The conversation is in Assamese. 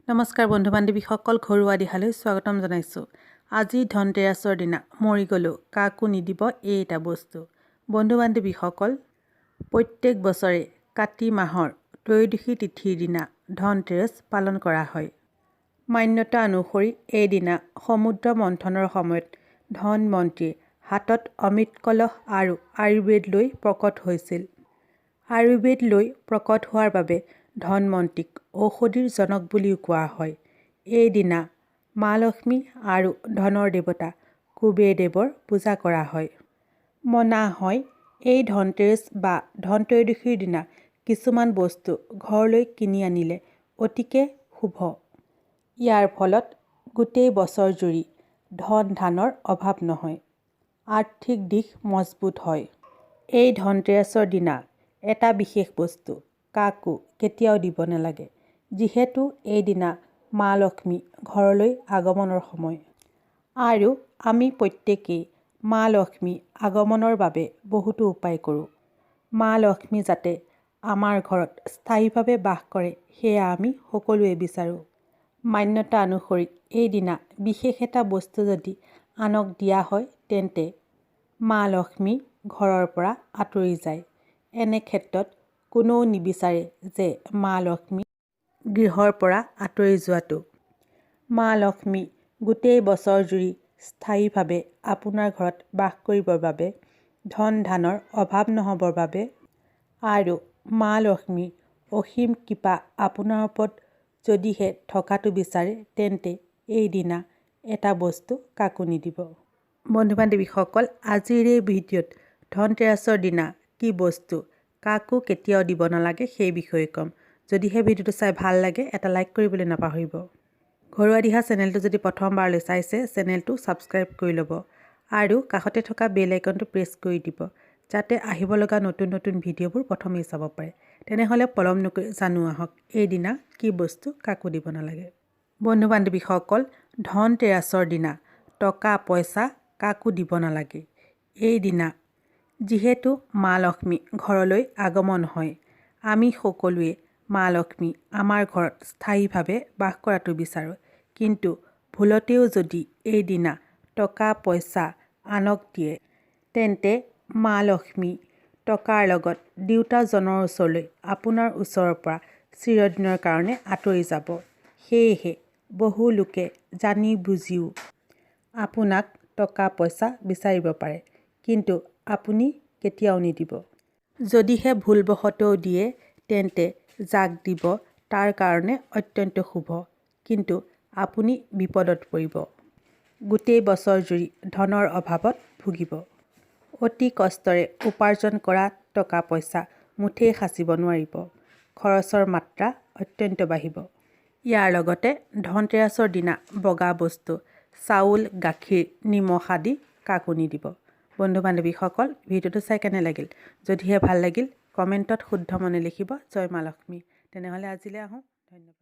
নমস্কাৰ বন্ধু বান্ধৱীসকল, ঘৰুৱা দিহালৈ স্বাগতম জনাইছোঁ। আজি ধনতেৰাছৰ দিনা মৰি গ'লেও কাকো নিদিব এই এটা বস্তু। বন্ধু বান্ধৱীসকল, প্ৰত্যেক বছৰে কাতি মাহৰ ত্ৰয়োদশী তিথিৰ দিনা ধনতেৰছ পালন কৰা হয়। মান্যতা অনুসৰি এইদিনা সমুদ্ৰ মন্থনৰ সময়ত ধনমন্ত্ৰীয়ে হাতত অমৃত কলহ আৰু আয়ুৰ্বেদ লৈ প্ৰকট হৈছিল। আয়ুৰ্বেদ লৈ প্ৰকট হোৱাৰ বাবে ধনমন্ত্ৰীক ঔষধিৰ জনক বুলিও কোৱা হয়। এইদিনা মা লক্ষ্মী আৰু ধনৰ দেৱতা কুবেৰ দেৱৰ পূজা কৰা হয়। মনা হয়, এই ধনতেৰছ বা ধনত্ৰয়োদশীৰ দিনা কিছুমান বস্তু ঘৰলৈ কিনি আনিলে অতিকে শুভ। ইয়াৰ ফলত গোটেই বছৰজুৰি ধন ধানৰ অভাৱ নহয়, আৰ্থিক দিশ মজবুত হয়। এই ধনতেৰাছৰ দিনা এটা বিশেষ বস্তু কাকো কেতিয়াও দিব নালাগে। যিহেতু এইদিনা মা লক্ষ্মী ঘৰলৈ আগমনৰ সময় আৰু আমি প্ৰত্যেকেই মা লক্ষ্মী আগমনৰ বাবে বহুতো উপায় কৰোঁ। মা লক্ষ্মী যাতে আমাৰ ঘৰত স্থায়ীভাৱে বাস কৰে, সেয়া আমি সকলোৱে বিচাৰোঁ। মান্যতা অনুসৰি এইদিনা বিশেষ এটা বস্তু যদি আনক দিয়া হয়, তেন্তে মা লক্ষ্মী ঘৰৰ পৰা আঁতৰি যায়। এনে ক্ষেত্ৰত কোনেও নিবিচাৰে যে মা লক্ষ্মী গৃহৰ পৰা আঁতৰি যোৱাটো। মা লক্ষ্মী গোটেই বছৰজুৰি স্থায়ীভাৱে আপোনাৰ ঘৰত বাস কৰিবৰ বাবে, ধন ধানৰ অভাৱ নহ'বৰ বাবে আৰু মা লক্ষ্মীৰ অসীম কৃপা আপোনাৰ ওপৰত যদিহে থকাটো বিচাৰে, তেন্তে এইদিনা এটা বস্তু কাকো নিদিব। বন্ধু বান্ধৱীসকল, আজিৰ এই ভিডিঅ'ত ধনতেৰাছৰ দিনা কি বস্তু কাকো কেতিয়াও দিব নালাগে, সেই বিষয়ে ক'ম। যদিহে ভিডিঅ'টো চাই ভাল লাগে, এটা লাইক কৰিবলৈ নাপাহৰিব। ঘৰুৱা দিহা চেনেলটো যদি প্ৰথমবাৰলৈ চাইছে, চেনেলটো ছাবস্ক্ৰাইব কৰি ল'ব আৰু কাষতে থকা বেল আইকনটো প্ৰেছ কৰি দিব, যাতে আহিব লগা নতুন নতুন ভিডিঅ'বোৰ প্ৰথমেই চাব পাৰে। তেনেহ'লে পলম নকৰি জানো আহক, এইদিনা কি বস্তু কাকো দিব নালাগে। বন্ধু বান্ধৱীসকল, ধনতেৰাছৰ দিনা টকা পইচা কাকো দিব নালাগে। এইদিনা যিহেতু মা লক্ষ্মী ঘৰলৈ আগমন হয়, আমি সকলোৱে মা লক্ষ্মী আমাৰ ঘৰত স্থায়ীভাৱে বাস কৰাটো বিচাৰোঁ। কিন্তু ভুলতেও যদি এইদিনা টকা পইচা আনক দিয়ে, তেন্তে মা লক্ষ্মী টকাৰ লগত দিওঁতাজনৰ ওচৰলৈ আপোনাৰ ওচৰৰ পৰা চিৰদিনৰ কাৰণে আঁতৰি যাব। সেয়েহে বহু লোকে জানি বুজিও আপোনাক টকা পইচা বিচাৰিব পাৰে, কিন্তু আপুনি কেতিয়াও নিদিব। যদিহে ভুলবশতঃ দিয়ে, তেন্তে যাক দিব তাৰ কাৰণে অত্যন্ত শুভ, কিন্তু আপুনি বিপদত পৰিব। গোটেই বছৰজুৰি ধনৰ অভাৱত ভুগিব। অতি কষ্টৰে উপাৰ্জন কৰা টকা পইচা মুঠেই সাঁচিব নোৱাৰিব। খৰচৰ মাত্ৰা অত্যন্ত বাঢ়িব। ইয়াৰ লগতে ধনতেৰাছৰ দিনা বগা বস্তু, চাউল, গাখীৰ, নিমখ আদি কাকো নিদিব। বন্ধু বান্ধৱীসকল, ভিডিঅ'টো চাই কেনে লাগিল? যদিহে ভাল লাগিল, কমেণ্টত শুদ্ধ মনে লিখিব "জয় মা লক্ষ্মী"। তেনেহ'লে আজিলৈ আহোঁ, ধন্যবাদ।